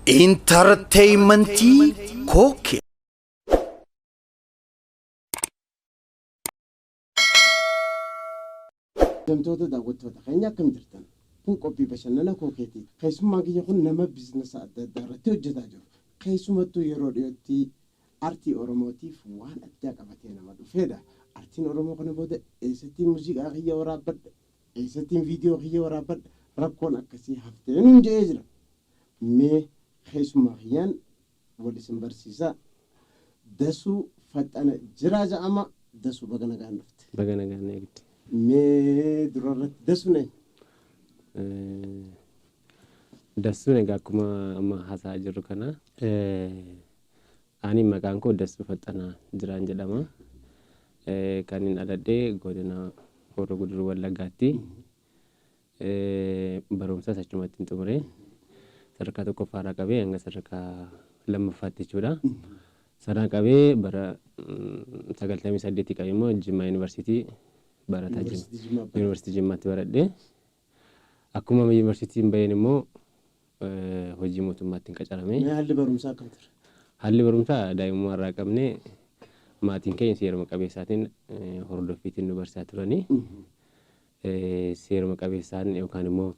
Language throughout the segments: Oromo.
Intarteeymentii Kookee. Kabajamtoota daawwattoota keenya, akkam jirtan? Kun qophii bashannana Kookeeti. Keessummaan kiyya kun nama biizinasa adda addaa irratti hojjetaa jiru. Keessumattuu yeroo dhiyootti artii Oromootiif waan addaa qabatee nama dhufeedha. Artiin Oromoo kana booda eessattiin muuziqaa kiyya waraabbadha, eessattiin viidiyoo kiyya waraabbadha, rakkoon akkasii haftee nuun jedhee jira. Mee keessummaa kiyyaan wal isin barsiisa. Dasuu Faxxana Jiraa jedhama. Dasuu, baga nagaan dhufte. Baga nagaan eegde. Mee dura irratti Dasuun eenyu? Dassuun egaa akkuma amma haasa'aa jirru kana, ani maqaan koo Dassuu Faxxanaa Jiraan jedhama. Kan inni dhaladhe godina Horroo Guduruu Wallaggaatti. Barumsas achumatti hin xumure. Sadarkaa tokkoffaarraa qabee hanga sadarkaa lammaffaatti jechuudha. Sanaa qabee bara 98 qabee immoo Jimmaa Yuunivarsiitii barataa Yuunivarsiitii Jimmaa baradhe. Yuunivarsiitii Jimmaatti baradhe. Akkuma yuunivarsiitiin baheen immoo hojii mootummaatti hin qacarame. Mee haalli barumsaa akkam ture? Haalli barumsaa daa'imummaa irraa qabnee maatiin keenya seeruma qabeessaatiin, hordoffiitiin nu barsiisaa turanii. Seeruma qabeessaan yookaan immoo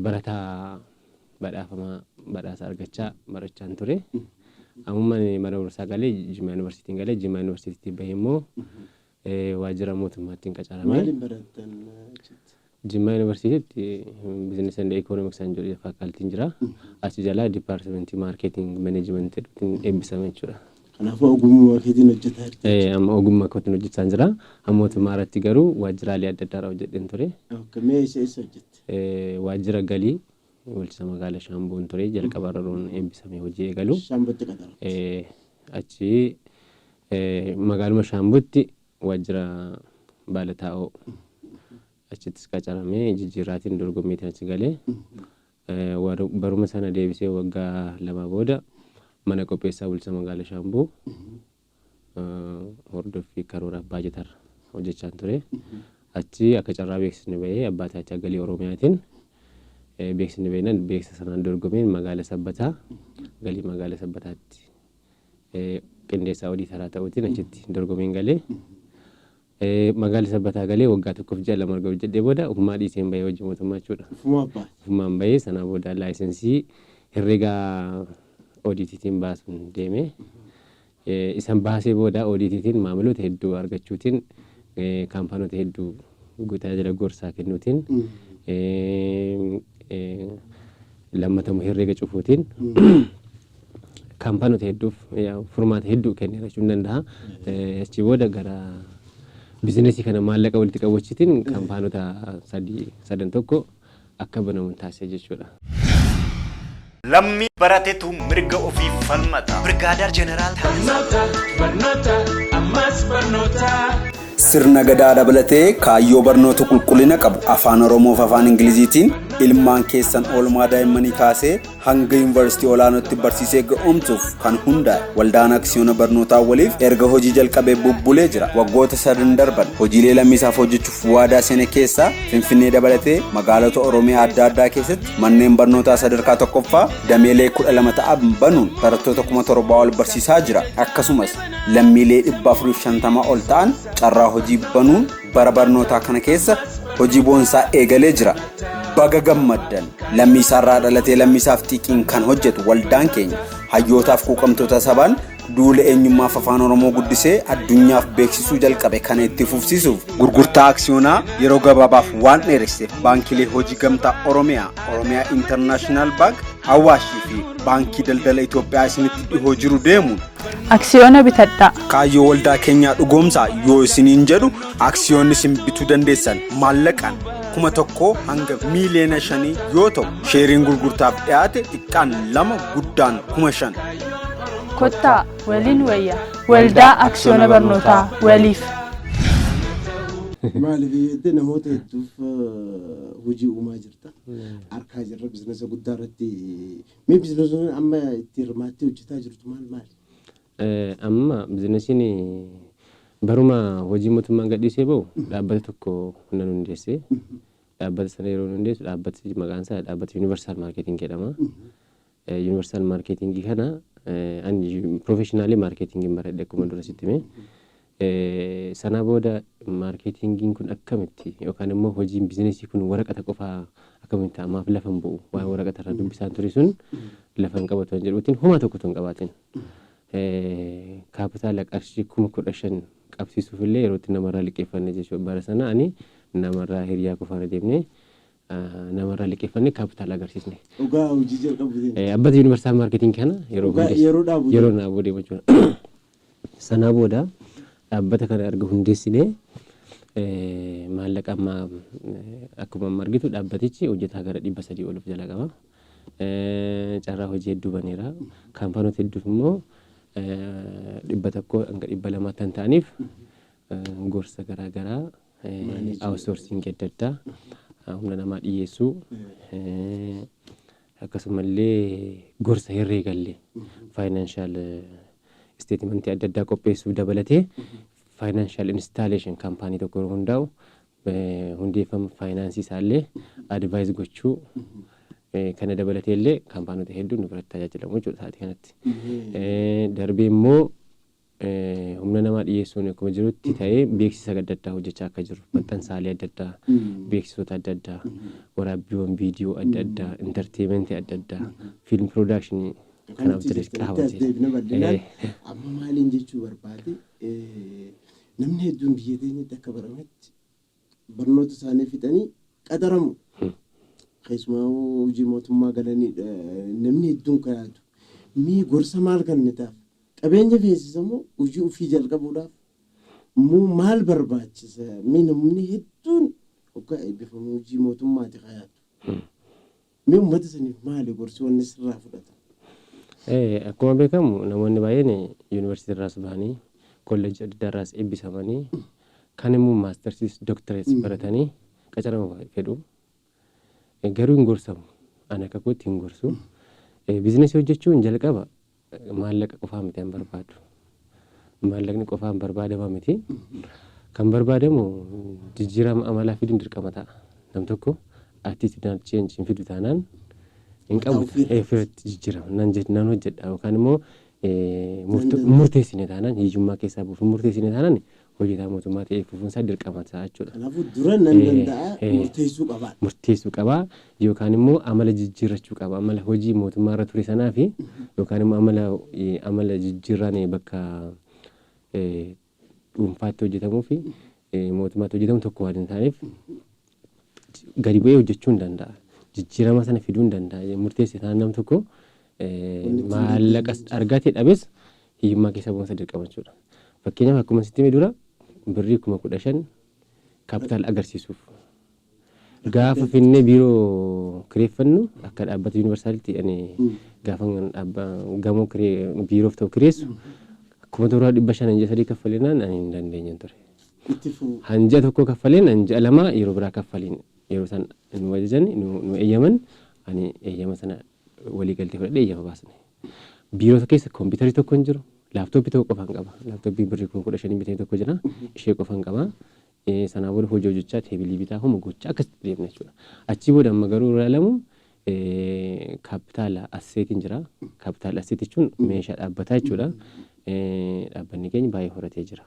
barataa badhaafamaa, badhaasa argachaa barachaan ture. Ammuma mana barumsaa galee, Jimmaa Yuunivarsiitiin galee, Jimmaa Yuunivarsiitiitti bahee immoo waajjira mootummaatti hin qacarame. Maaliin barattan achitti? Jimmaa Yuunivarsiitiitti Business and Economics kan jedhu faakaaltiin jira. Achi jalaa dipaartimentii Marketing Management jedhutiin eebbisame jechuudha. Kanaafuu ogummaa keetiin hojjetaa jirta. Amma ogummaa kootiin hojjechaa jira. Amma mootummaa irratti garuu waajjiraalee adda addaa irraa hojjedheen ture. Okay. Mee eessa eessa hojjette? Waajjira galii bulchiinsa magaalaa Shaambuun ture jalqaba irra yeroon eebbisame hojii eegalu. Shaambootti qaxaramte. Achi magaaluma Shaambuutti waajjira baala taa'oo achittis qacaramee, jijjiirraatiin dorgommiitiin achi galee, baruma sana deebisee waggaa 2 booda mana qopheessaa bulchiinsa magaalaa Shaambuu hordoffii karoora baajetarra hojjechaa ture. Achi akka carraa beeksisni bahee, abbaa taayitaa galii Oromiyaatiin beeksisni bahinaan, beeksisa sanaan dorgomeen magaalaa Sabbataa, galii magaalaa Sabbataatti qindeessaa odiitaraa ta'uutiin achitti dorgomeen galee. Magaalaa Sabbataa galee waggaa 1 fi ji'a 2 erga hojjedhee booda ofumaa dhiiseen bahee hojii mootummaa jechuudha. Ufumaa baate. Ofumaan bahee, sanaa booda laayisensii herreega oodiitiitiin baasuun deeme. Isan baasee booda oodiitiitiin maamiloota hedduu argachuutiin, kaampaanota hedduu tajaajila gorsaa kennuutiin, lammatamu herreega cufuutiin kaampaanota hedduuf furmaata hedduu kenneera jechuun danda'a. Achii booda gara bizinesii kana maallaqa walitti qabachuutiin kaampaanota sadii sadan tokko akka banamu taasise jechuudha. Lammii baratetu mirga ofii falmata. Birgaadaar Jeneraal Barnoota, barnoota, ammas barnoota. Sirna gadaa dabalatee kaayyoo barnoota qulqullina qabu afaan Oromoo fi afaan Ingiliziitiin ilmaan keessan oolmaa daa'immanii kaasee hanga yuunivarsiitii olaanootti barsiisee ga'oomsuuf kan hundaa'e Waldaan Aksiyoona Barnootaa Waliif erga hojii jalqabee bubbulee jira. Waggoota sadan darban hojiilee lammiisaaf hojjechuuf waadaa seene keessaa Finfinnee dabalatee magaalota Oromiyaa adda addaa keessatti manneen barnootaa sadarkaa tokkoffaa dameelee 12 ta'an banuun barattoota 7,000 ol barsiisaa jira. Akkasumas lammiilee 450 ol ta'an carraa hojii banuun bara barnootaa kana keessa hojii boonsaa eegalee jira. Baga gammaddan! Lammiisaarraa dhalatee lammiisaaf xiiqiin kan hojjetu waldaan keenya hayyootaaf quuqamtoota sabaan duula eenyummaaf afaan Oromoo guddisee addunyaaf beeksisuu jalqabe kana itti fufsiisuuf gurgurtaa aksiyoonaa yeroo gabaabaaf waan dheeresseef baankilee hojii gamtaa Oromiyaa, Oromiyaa International Bank, Awaashii fi Baankii Daldala Itoophiyaa isinitti dhihoo jiru deemuun Aksiyoona bitadhaa. Kaayyoo waldaa keenyaa dhugoomsaa yoo isiniin jedhu, aksiyoonni isin bituu dandeessan maallaqaan 1,000 hanga miiliyoona 5 yoo ta'u, sheeriin gurgurtaaf dhiyaate xiqqaan lama, guddaan 5,000. Kottaa waliin wayya. Waldaa Aksiyoona Barnootaa Waliif. Maaliif jettee, namoota hedduuf hojii uumaa jirta. Harkaa jirra biizinasa guddaa irratti. Mee biizinasonni amma itti hirmaattee hojjetaa jirtu maal maali? Amma biizinasiin baruma hojii mootummaan gadhiisee bahu dhaabbata tokko nan hundeesse. Dhaabbata sana yeroo hundeessu, dhaabbati maqaan isaa dhaabbata Universal Marketing jedhama. Universal Marketingii kana ani professionally marketingiin baradhe, akkuma dura sitti hime. Sana booda marketingiin kun akkamitti yookaan immoo hojiin bizinesii kun waraqata qofaa akkamitti ta'a, maaf lafa hin bu'u, waan waraqata irra dubbisaan ture sun lafa hin qabatu kan jedhuutiin homaa tokkotu hin qabaatin. Kaapitaala qarshii 15,000 qabsiisuuf illee yerootti namarraa liqeeffanne jechuudha. Bara sana ani namarraa hiriyaa qofaarra deemnee namarraa liqeeffanne kaapitaala agarsiisne. Dhugaa hojii jalqabu deemte. Abbata Universal Marketing kana yeroo Dhugaa hundeesse- yeroo dhaabu yeroo dhaabuu deemu jechuudha. Sanaa booda dhaabbata kana erga hundeessinee maallaqa ammaa akkuma amma argitu dhaabbatichi hojjetaa gara 300 ol of jala qaba. Carraa hojii hedduu baneera. Kaampaanota hedduuf immoo 100 hanga 200 kan ta'aniif gorsa garaa garaa, outsourcing adda addaa, humna namaa dhiyeessuu, akkasumallee gorsa herreegallee financial statementii adda addaa qopheessuu dabalatee financial installation kaampaanii tokko yeroo hundaa'u hundeeffama faayinaansii isaallee advise gochuu, kana dabalatee illee kaampaanota hedduun nu biratti tajaajilamu jechuudha sa'aatii kanatti. Darbee immoo humna namaa dhiyeessuun akkuma jirutti ta'ee beeksisa adda addaa hojjechaa akka jiru, maxxansaalee adda addaa, beeksisoota adda addaa, waraabbiiwwan viidiyoo adda addaa, entertainmentii adda addaa, film productionii kanaaf Kanatti jedhee jirtanitti as deebina bal'inaan. Amma maaliin jechuu barbaade, namni hedduun biyya teenyatti akka barametti barnoota isaanii fixanii qaxaramu. Keessumaa hojii mootummaa galanii namni hedduun kan yaadu. Mee gorsa maal kennitaaf? Qabeenya feesisamoo hojii ofii jalqabuudhaaf moo maal barbaachisa? Mee namni hedduun hoggaa eebbifamu hojii mootummaati kan yaadu. Mee uummata saniif maali gorsi wanni sirraa fudhata? Akkuma beekamu namoonni baay'een yuunivarsiitii irraas bahanii, kolleejjii adda addaa irraas eebbisamanii, kan immoo maastarsiis dooktarees baratanii qacarama fedhu. Garuu hin gorsamu. Ani akka kootti hin gorsu. Bizinesii hojjechuun jalqaba maallaqa qofaa miti kan barbaadu. Maallaqni qofaan barbaadamaa miti. Kan barbaadamu jijjiirama amalaa fiduun dirqama ta'a. Nam tokko attitudinal change hin fidu taanaan hin qabu. Ofirratti jijjiirama nan nan hojjedha yookaan immoo murteessine taanaan, hiyyummaa keessaa buuf murteessine taanaan, hojjetaa mootummaa ta'ee fufuun isaa dirqama ta'a jechuudha. Kanaafuu dura nan danda'a murteessuu qabaa. Murteessuu qabaa yookaan immoo amala jijjiirrachuu qaba. Amala hojii mootummaa irra ture sanaa fi yookaan immoo amala jijjiirraan bakka dhuunfaatti hojjetamuu fi mootummaatti hojjetamu tokko waan hin taaneef gadi bu'ee hojjechuu hin danda'a. Jijjiirama sana fiduu hin danda'a. Murteesse taanaan nam tokko maallaqa argate dhabes hiyyummaa keessa bu'uunsa dirqama jechuudha. Fakkeenyaaf akkuma sitti hime dura birrii 15,000 kaapitaala agarsiisuuf. Gaafa finnee biiroo kireeffannu akka dhaabbata Universalitti ani gaafa gamoo biiroof ta'u kireessu 7500 ji'a 3 kaffalinaan ani hin dandeenye ture. Itti fufuu. Hanji'a tokko kaffaleen hanji'a 2 yeroo biraa kaffaliin yeroo isaan nu ajajan nu eeyyaman ani eeyyama sana walii galtee fudhadhee eeyyama baasne. Biiroo keessa kompiitarri tokko hin jiru. Laaptooppii tokko qofaan qaba. Laaptooppii birrii 15,000 bitee tokko jira. Ishee qofaan qaba. Sanaa booda hojii hojjechaa, teebilii bitaa, homa gochaa akkasitti deemna jechuudha. Achii booda amma garuu ilaalamu kaapitaala asseetiin jira. Kaapitaala asset jechuun meeshaa dhaabbataa jechuudha. Dhaabbanni keenya baay'ee horatee jira.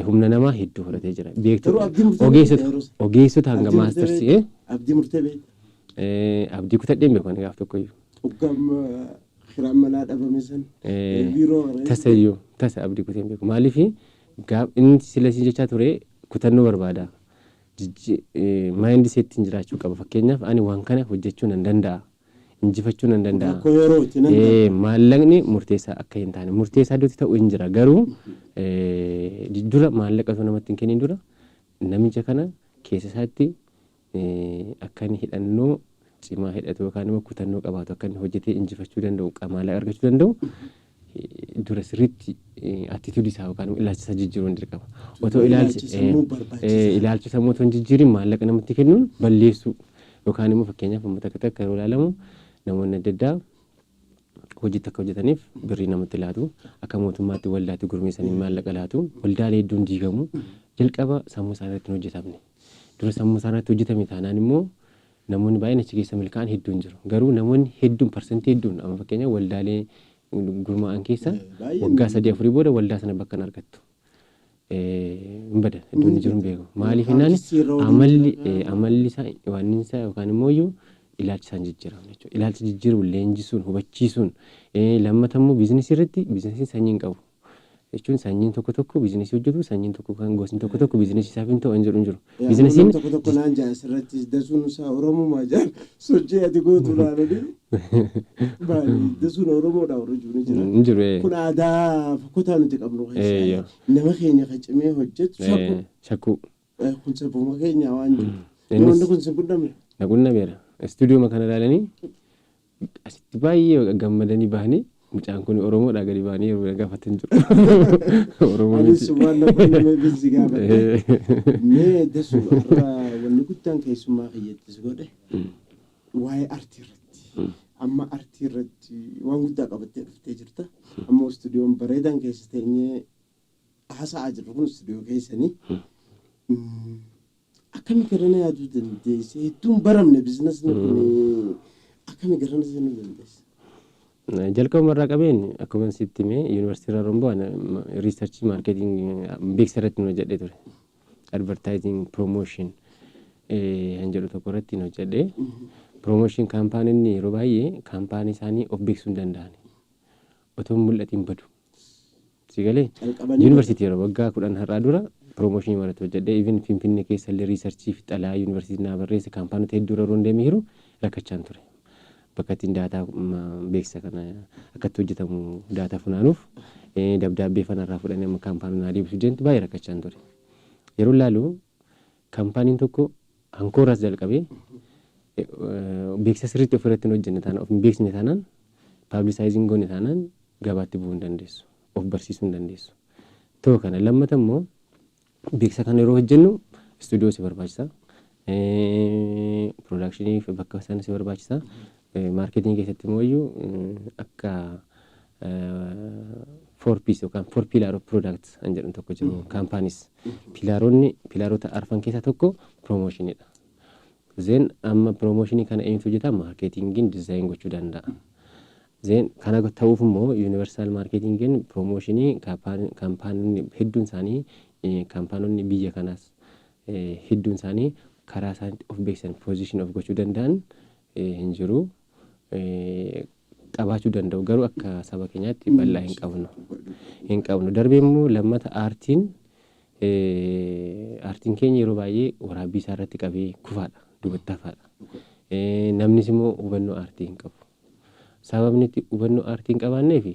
Humna namaa hedduu horatee jira. Garuu Beektota abdii murtee ogeessota beekta yeroo sana? Ogeessota hanga Abdii murtee maastarsii beekta? Abdii murtee beekta? Abdii kutadheen beeku ani gaaf tokkoyyuu. Hoggaa kiraan manaa dhabame san biiroo Tasa iyyuu tasa abdii kutee hin beeku. Maaliif gaaf inni sila siin jechaa ture kutannoo barbaada. Mindsetiin jiraachuu qaba. Fakkeenyaaf ani waan kana hojjechuu nan danda'a. Injifachuu nan danda'a. Rakkoo yerooti nan Maallaqni murteessaa akka hin taane, murteessaa iddootti ta'u hin jira, garuu dura maallaqa osoo namatti hin kennin dura namicha kana keessa isaatti akka inni hidhannoo cimaa hidhatu yookaan immoo kutannoo qabaatu, akka inni hojjetee injifachuu danda'u, maallaqa argachuu danda'u dura sirriitti attitude isaa yookaan immoo ilaalcha isaa jijjiiruun dirqama. Otoo ilaalchi Ilaalchi sammuu barbaachisaa. Ilaalcha sammuu otoo hin jijjiirin maallaqa namatti kennuun balleessuu yookaan immoo fakkeenyaaf uummata takka takka yeroo ilaalamu namoonni adda addaa hojiitti akka hojjetaniif birrii namatti laatu, akka mootummaatti waldaatti gurmeessanii maallaqa laatu, waldaalee hedduun diigamu. Jalqaba sammuu isaanii irratti hin hojjetamne. Dura sammuu isaanii irratti hojjetame taanaan immoo Namoonni baay'een achi keessa milkaa'an hedduun jiru. Garuu namoonni hedduun, parsantii hedduun, amma fakkeenya waldaalee gurmaa'an keessa Baay'een waggaa 3 4 booda waldaa sana bakka hin argattu. Hin badan, iddoon inni jiru hin beeku. Maaliif jennaan Jijjiirraa waliin amalli jira. Amalli isaa, waan isaa yookaan immoo iyyuu ilaalcha isaan jijjiiramu jechuudha. Ilaalcha jijjiiruun, leenjisuun, hubachiisuun, lammata immoo biizinasii irratti biizinasiin sanyii hin qabu. Jechuun sanyiin tokko tokko biizinasii hojjetu, sanyiin tokko kan gosni tokko tokko biizinasii isaaf hin ta'u hin jedhu hin jiru. Biizinasiin Tokko tokko naan jaa asirratti dasuun isaa Oromumaa jaan sochii ati gootu laalanii baay'ee dasuun Oromoodha warri jiru ni jira. Hin jiru. Kun aadaa fokkotaa nuti qabnu Eeyyo. keessaa nama keenya kan cimee hojjetu shakku. Shakkuu. Kun sabuma keenya waan jiru. Innis- Namoonni kun sin qunnamne. Na qunnameera. Istuudiyoo kana ilaalanii asitti baay'ee gammadanii bahanii, mucaan kun Oromoodhaa gadi bahanii yeroo gaafatan jiru. Oromoo Anis miti. waan na qunnamee bilisi gaafadhe. Mee dasuu, irraa wanni guddaan keessummaa kiyyattis godhe waa'ee artii irratti. Amma artii irratti waan guddaa qabattee dhuftee jirta. Amma istuudiyoon bareedaan keessa teenyee haasa'aa jirru kun istuudiyoo keessanii. Akkami garana yaaduu dandeesse? Hedduun baramne biizinasni kun, akkami garana seenuu dandeesse? Jalqabuma irraa qabeen akkuma sitti himee, yuunivarsiitii irraa romboo research marketing beeksisa irratti nu hojjedhee ture. Advertising promotion kan jedhu tokko irratti nu hojjedhee. Promotion kaampaaniin yeroo baay'ee kaampaanii isaanii of beeksisuu hin danda'an. Otoo hin mul'atiin badu. Si galee? Calqabanii Yuunivarsiitii yeroo waggaa 10 har'aa dura promotion irratti hojjedhee, even Finfinnee keessa illee research fi xalayaa yuunivarsiitii naa barreesse kaampaanota hedduu irra yeroo deemee jiru rakkachaan ture. Bakka ittiin daataa beeksisa kana akkatti hojjetamu daataa funaanuuf dabdaabbee fanarraa fudhanii amma kaampaanii naa deebisuu jentu baay'ee rakkachaan ture. Yeroo ilaalu kaampaaniin tokko hankooraas jalqabee beeksisa sirriitti ofirratti hin hojjenne taanaan, of hin beeksisne taanaan, publicizing goone taanaan, gabaatti bu'uu hin dandeessu. Of barsiisuu hin dandeessu. Ta'u kana lammata immoo beeksisa kana yeroo hojjennu istuudiyoo si barbaachisa. Production bakka sana si barbaachisa. Marketing keessatti immoo iyyuu akka four P's yookaan four pillar of products kan jedhamu tokko jiru. Kaampaanis pillaronni, pillarota arfan keessaa tokko promotionidha. Then amma promotion kana eenyutu hojjeta? Marketingiin design gochuu danda'a. Then kana ta'uuf immoo Universal Marketingiin promotion kaampaanonni hedduun isaanii, kaampaanonni biyya kanaas hedduun isaanii karaa isaaniitti of beeksisan, position of gochuu danda'an hin jiru. Qabaachuu danda'u, garuu akka saba keenyaatti bal'aa hin qabnu. Hin qabnu. Darbee immoo lammata aartiin keenya yeroo baay'ee waraabbii isaa irratti qabee kufaadha. Duubatti hafaadha. Namnis immoo hubannoo aartii hin qabu. Sababni itti hubannoo aartii hin qabaanneef,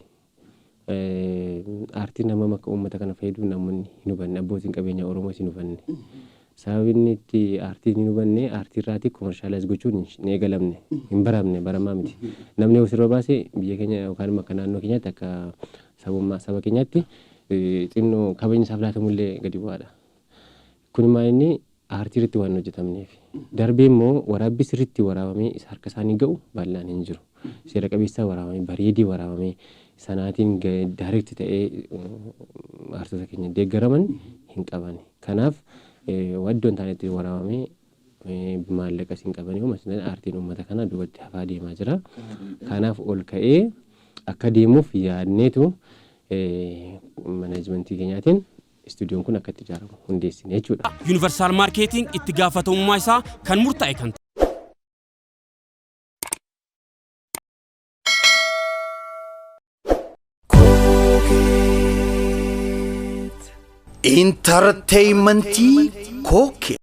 aartiin hammam akka uummata kana fayyadu namoonni hin hubanne, abbootiin qabeenyaa Oromoos hin hubanne. Sababni itti aartiin hin hubanne, aartii irraatii commercialize gochuun hin eegalamne, hin baramne, baramaa miti. Namni yoo sirba baase biyya keenya yookaan immoo akka naannoo keenyaatti, akka sabummaa saba keenyaatti xinnoo kabajni isaaf laatamullee gadi bu'aadha. Kun maal, inni aartii irratti waan hojjetamneef. Darbee immoo waraabbii sirriitti waraabamee isa harka isaanii ga'u bal'aan hin jiru. Seera qabeessaa waraabamee, bareedee waraabamee sanaatiin direct ta'ee aartota keenya deeggaraman hin qaban. Kanaaf iddoo hin taanetti waraabamee, maallaqas hin qabanii, homaa aartiin uummata kanaa duubatti hafaa deemaa jira. Kanaaf ol ka'ee akka deemuuf yaadneetu managementii keenyaatiin istuudiyoon kun akka itti ijaaramu hundeessine jechuudha. Universal Marketing itti gaafatamummaa isaa kan murtaa'e kan Entertainmentii Kookee.